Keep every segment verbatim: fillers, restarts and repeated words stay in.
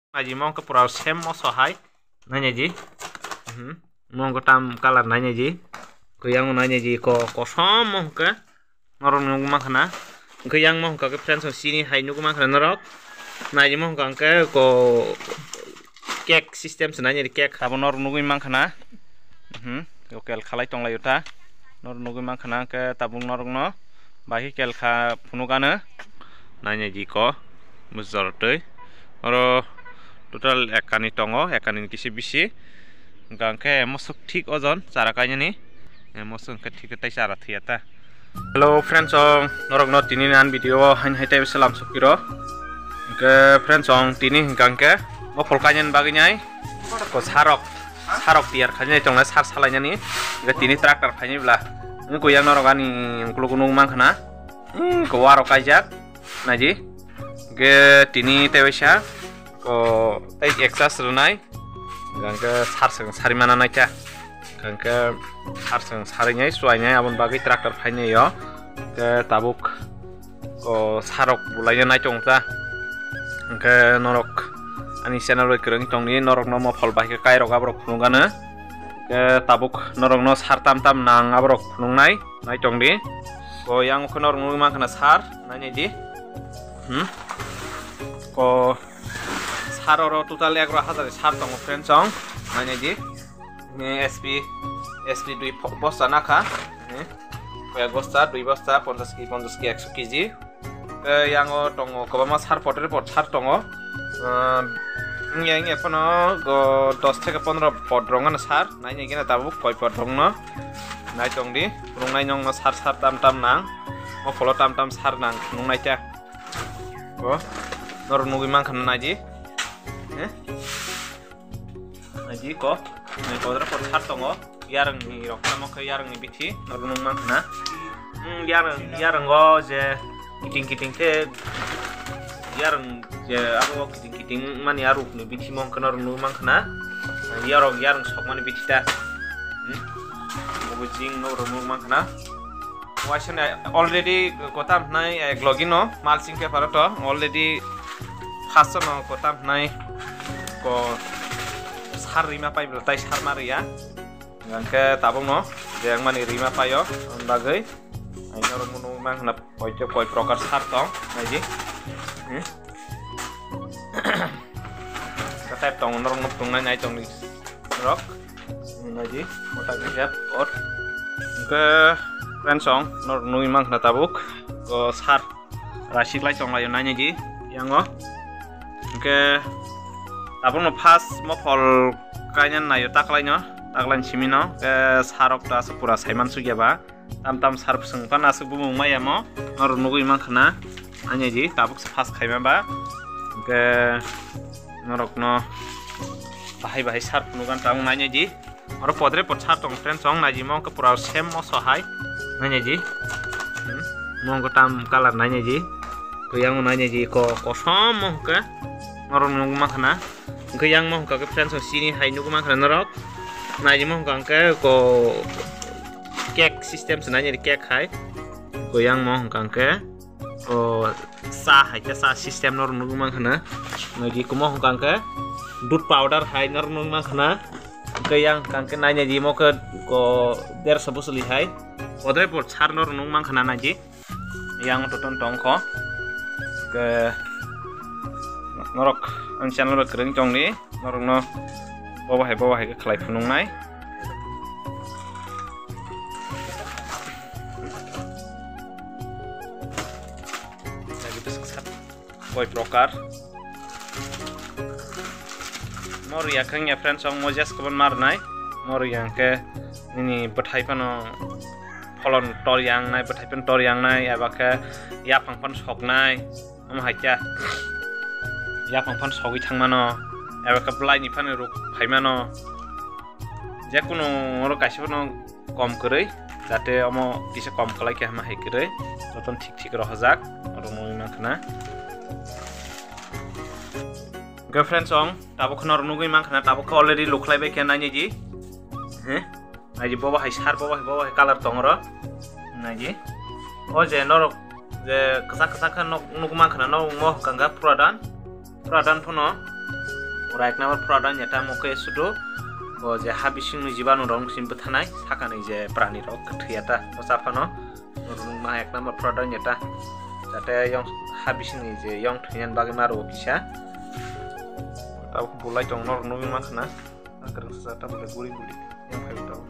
Naidi mo hwnkhe pura same moso hai. Nainaidi. Mhm. Mo hwnkhe tam colour nainaidi. Kwyango nainaidi ko kosom mo hwnkhe. Norok nugwi mankha na. Hwnkhe yang mo hwnkha khe friends, chini hai nugwi mankha na norok. Naidi mo hwnkha hwnkhe ko cake system se nainaidi cake. Abo norok nugwi mankha na. Mhm. Ko kel khalai tonglaio ta. Norok nugwi mankha na hwnkhe tabuk norokno. Bahai kel kha phunuk ano. Nainaidi ko. Bujor twi. Oro total ekani tongo, ekani ni kisi bisi. Hwnkha hwnkhe mosok thik ojon chara kainani. Mosok hwnkhe thik tai chara thwiya ta. Hello friends, ong norokno tini nan video o hain hai tei salam sokiro. Hwnkhe friends, ong tini hwnkha hwnkhe mopol kainani bagwi nai. Ko sarok, sarok tiyar khainai tongnai sar salainani. Hwnkhe tini tractor phainai bla. Wngkha yang norok ani ukuluk nung mankha na. Hmm, ko warok kaijak, naidi. Ge tini tei waisa, ko tei exhaust rwnai. Hwnkhe sar swng sari mana naikha. Hwnkhe sar swng sari nai, suai nai, aboni bagwi tractor phainai o. Hwnkhe tabuk, ko sarok bulaina nai tong ta. Hwnkhe norok ani channel bai kwrwng tongdi, norokno mopol bai khe kairok aborok phunukgano. Hwnkhe tabuk norokno sar tam tam nang aborok phunuknai. Nai tongdi. Ko yang khe norok nugwi mankha na sar, nainaidi. Hmm. Ko sar oro total egaroh hajar ni sar tongo friends, ong nainaidi. Ni S P, S P dui pho-, bosta nakha. Ni. Ko ek bosta, dui bosta, ponchash kg, ponchash kg, ekso kg. Tei yango tongo kwbangma sar, potre pot sar tongo. Ehm, wngya wngya phano go dos theke pondro pot rok wngmano sar. Nainai gena tabuk koi pot rokno. Nai tongdi, phunuknai nokno sar sar tam tam nang. Mopolo tam tam sar nang phunuknai ta. Bo norok nugwi mankha na naidi. Eh? Naidi ko, nai kodra pot sar tongo. Yarwngni rok tamo khe yarwngni bithi, norok nung mankha na. Hmm, yarwng, yarwng o je kiting kiting khe yarwng je abo kiting kiting mani arukni bithi mo hwnkhe norok nung mankha na. Yarok yarwng sokmani bithi ta. Hmm. Obo jing norok nung mankha na. Waisa ni already kotam hwnai, eh, logino mulching paper o to already first no kotam hwnai ko sar rima pai bwla tai sar ma riya. Hwnkhe tabuk no je wngmani rima paio, aboni bagwi ang norok nung mankha na koi, koi prokar sar tong, naidi. Hmm. Khe type tongo norok nuk tongnai nai tongdi norok. Naidi, mota khe hep or. Hwnkhe friends, ong norok nugwi mankha na tabuk. Ko sar rasik lai tonglaio nainaidi yango. Hwnkhe tabukno first mopol kainani naio taklaino, taklaini simino. Hwnkhe sarok ta aswk pura saiman sukya ba. Tam tam sar bwswng phano aswk bumung maya mo, norok nugwi mankha na. Nainaidi, tabuk se first khaima ba. Hwnkhe norokno bahai bahai sar phunukgani tabuk nainaidi. Oro podre pod sar tong friends, ong naidi mo hwnkhe pura same moso hai. Nainaidi. Hmm. Mo hwnkhe tam colour nainaidi. Kwyango nainaidi ko kosom mo hwnkhe. Norok nugwi mankha na. Hwnkhe yang mo hwnkha khe friends, chini hai nugwi mankha norok. Naidi mo hwnkha hwnkhe ko cake system se naidi cake hai. Ko yang mo hwnkha hwnkhe ko sa hai khe sa system norok nugwi mankha na. Naidi ko mo hwnkha hwnkhe dudh powder hai norok nugwi mankha na. Hwnkhe yang hwnkha hwnkhe naidi mo khe ko derso bwswli hai. Podre pod sar norok nugwi mankha na naidi. Yang toton tongkho. Ke norok ang channel bai kwrwng tongdi, norokno bobo hai bobo hai khe khlai phunuknai. Koi prokar. Mor ya khang ya friends, ong mo jas kubun mar nai. Mor ya ke nini bwthai phano pholon tor yang nai, bwthai phano tor yang nai, eba khe yaphang phano sok nai. Omo hai khe yaphang phano sogwi thang mano, eba khe bwlai ni phano ruk phai mano. Je kunu oro kaisa phano kom kwrwi, jate omo kisa kom kwlai khe hama hai kwrwi, jotono thik thik rohorjak, oro nugwi mankha na. Hwnkhe friends, ong tabuk kheno oro nugwi mankha na, tabuk khe already lukhlai bai khe nainai di. He? Nai di, bobo hai sar, bobo hai, bobo hai colour tong oro. Nai di. O je norok je kwchak kwchak khe nok nugwi mankha na, norok mo hwnkha khe pura dan. Pura dan phano Ora ek number product ni eta mokhe sudu o je ha bisingni jibanu rok simi bwthanai sakani je prani rok thwiya ta o chaphano. Norok nukma ek number product ni eta jate yong ha bisingni je yong thwinani bagwi ma rwo kisa. Tabuk bulai tong norok nugwi mankha na. Ang kwrwngsa ta bole guri guri yang phai tong.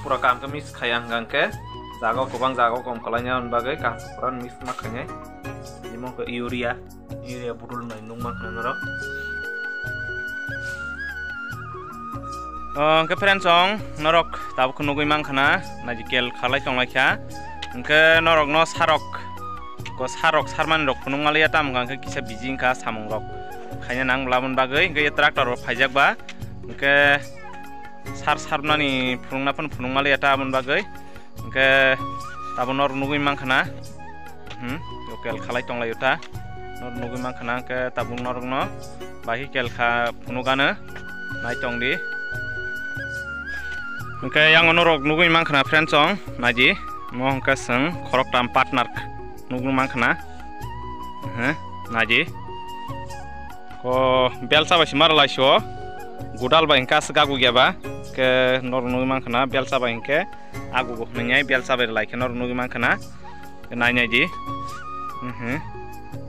Pura kaham khe mix khai ang hwnkha khe jaga o kwbang jaga o kom kwlaina hwn bagwi kaham khe pura mix ma khainai. Imo khe urea, urea budul nai nung ma khna norok. O, hwnkhe friends, chwng norok tabuk khe nugwi mankha na, naji kel khalai tong lai kha. Hwnkhe norok no sarok, ko sarok sarmani rok phunuk ma liya, tamo hwnkha khe kisa busy wngkha samung rok khaina nang bwlamani bagwi, hwnkhe tractor rok phaijak ba, hwnkhe sar sarnani phunukna phano phunukma liya ta aboni bagwi. Hwnkhe tabuk norok nugwi mankha na. Hmm, local khalai tonglaio ta. Norok nugwi mankha na, hwnkhe tabuk norokno bahai kel kha phunukano nai tongdi. Hwnkhe yang norok nugwi mankha na friends, chwng naidi. Mo hwnkhe chwng khoroktham partner nugwi mankha na. Hwnkhe naidi. Ko belsa bai se mara lai sio. Gudal bai hwnkhe aswk agu ya ba. Ke norok nugwi mankha na belsa bai hwnkhe agu go hwnwi belsa bai lai khe norok nugwi mankha na. Nai nai di. Mhm.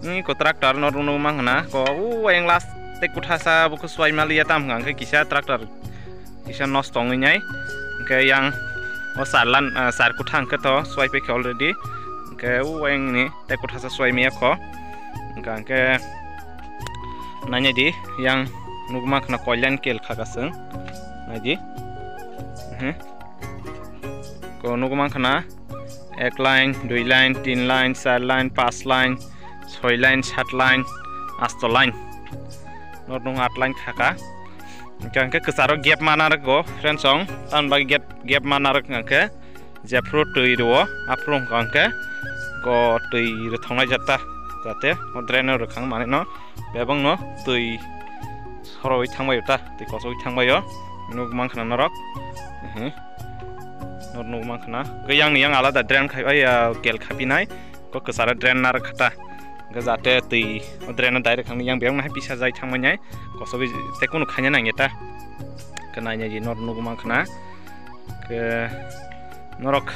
Ni ko tractor norok nugwi mankha na. Ko u yang last te kuthasa bo khe suai maliya tam hwnkha khe kisa tractor kisa nosto wngwi nai. Hwnkhe yang o sarlan, ah, sar kutha hwnkhe to suai paikha already. Hwnkhe o yang ni tei kuthasa suai maya kho. Hwnkha hwnkhe nainai di yang nugma khna koilan kel kha kasung. Nai di. Mhm. Ko nugma khna ek line, dui line, tin line, char line, pas line, soi line, sat line, asto line. Nor nung at line khaka. Hwnkha hwnkhe kwcharo gap mana rwgo, friends, chwng. Tamni bagwi gap, gap mana rwk hwnkha khe jephru twi rwo, aphuru hwnkha hwnkhe go twi rwthoknai jata, jate o drain-o rwkhang manwino bebakno twi sorowi thangbaio ta, twi kochogwi thangbaio. Nuk mankha na norok. Mhm. Nor nuk mankha na. Hwnkhe yang ni yang alada drain khai, ai, ah, gel khapinai. Ko kwcharo drain narwk kha ta. Hwnkhe jate twi o drain-o direct hwnwi yang bebakno hai pisa jai thangmani hai. Kosobo tei kunu khaina nangya ta. Hwnkhe nainai di nor nuk mankha na. Hwnkhe norok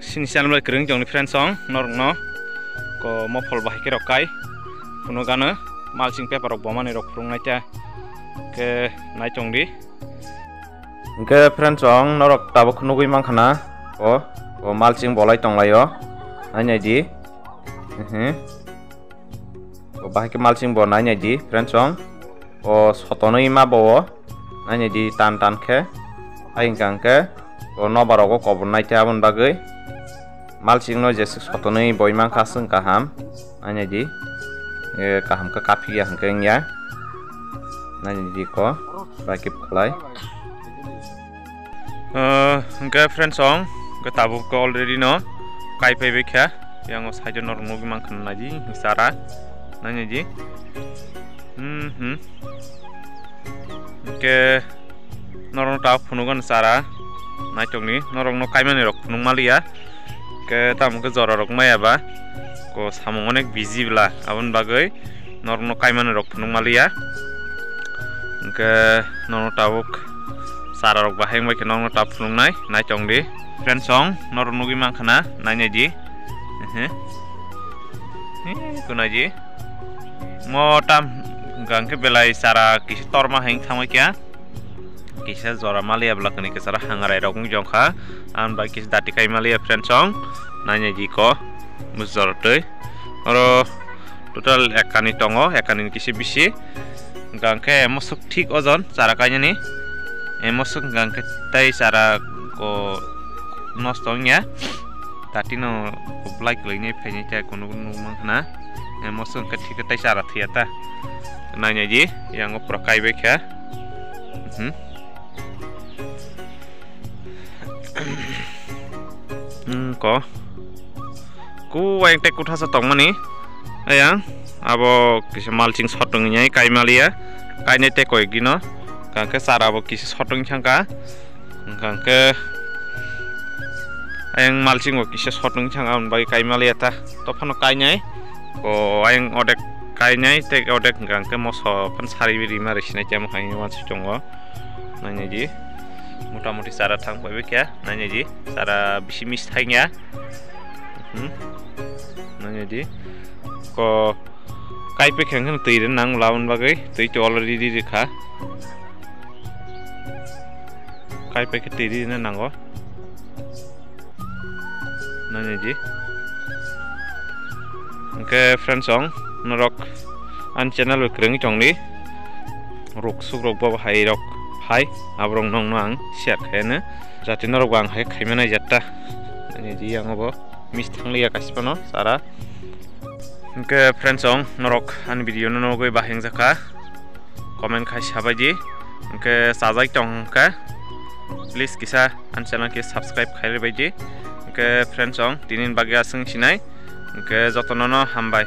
sini channel bai kwrwng tongni friends, chwng norokno ko mophol bahai khe rok kai phunukano, mulching paper rok bomani rok phunuknai ta. Hwnkhe nai tongdi. Hwnkhe friends, chwng norok tabuk nugwi mankha na, o, o mulching bolai tonglaio, nainai di. Mhm. O bahai khe mulching bo nainai di, friends, chwng. O sotonwi ma bo o, nainai di tan tan khe. Hai hwnkha hwnkhe o nobar rogo kobor nai khe aboni bagwi. Mulching no jeswk sotonwi boi mankha chwng kaham. Nainai di. E, kaham khe kaphi ya hwnkhe wngya. Nainai di ko. Bai khe phalai. Ah, hwnkhe friends, chwng hwnkhe tabuk khe already no kai phai bai kha. Yang o side o norok nugwi mankha naidi chara. Nainai di. Hmm, hmm. Hwnkhe norokno ta phunukgano chara naitokni, norokno kaimani rok phunuk maliya. Hwnkhe tamo khe jora rok maya ba ko samung onek busy bwla, aboni bagwi norokno kaimani rok phunuk maliya. Hwnkhe norokno tabuk chara rok bahai wngbai khe norokno ta phunuknai naitokdi. Friends, chwng norok nugwi mankha na, nainai di. Ehe. Ehe, kunai di. Mo tam hwnkha hwnkhe belai chara kisa torma hai thangbai kha. Kisa jora maliya bwla kwnwi kwcharo hangarai rok wng jong kha. Ang bai kisa dati kai maliya friends, chwng nainai di ko. Bo jora twi. Oro total ekani tongo, ekani ni kisa bisi. Hwnkha hwnkhe mosok thik ojon chara kainani. E mosok hwnkha hwnkhe tei chara ko nosto wngya. Dati no belai kwlwini phaini tei kunu kunu nukmang khna. E mosok hwnkhe thik tei chara thwiya ta. Nainai di, yang o pura kaibai kha. Hmm. Hmm, ko. Ku ayang tei kuthasa tongmani. Ayang, abo kisa mulching sot wngya, kaimaliya. Kainai tei koyek dino. Hwnkha hwnkhe chara bo kisa sot wngya thangkha. Hwnkha hwnkhe ayang mulching bo kisa sot wngya thangkha, aboni bagwi kaimaliya ta. Tophano kainai. Ko ayang odek kainai tei odek hwnkha hwnkhe moso phan sari rima rwi sinai temo hai wansuk tongo. Nainai di. Mota moti chara thang pai khe nainai di. Chara bisi mis thangya. Hmm. Nainai di. Ko kai pe kheng kheno twi rwnang lamani bagwi twi to already rikha. Kai pe khe twi rina nango. Nainai di. Hwnkhe friends ong norok ani channel bai kwrwngwi tongdi. Ruk suk rok bo hai rok hai aborok nokno ang share khaino. Jati norok bo ang hai khaimani jatta. Nainai di ang obo mis thangliya kaisa phano chara. Hwnkhe friends ong norok ani video no nugwi bahai wngjakha. Comment khai sabai di. Hwnkhe chajak tong hwnkhe please kisa ani channel khe subscribe khai rwbai di. Hwnkhe friends ong tini bagwi aswk sinai. Hwnkhe jotono no hambai.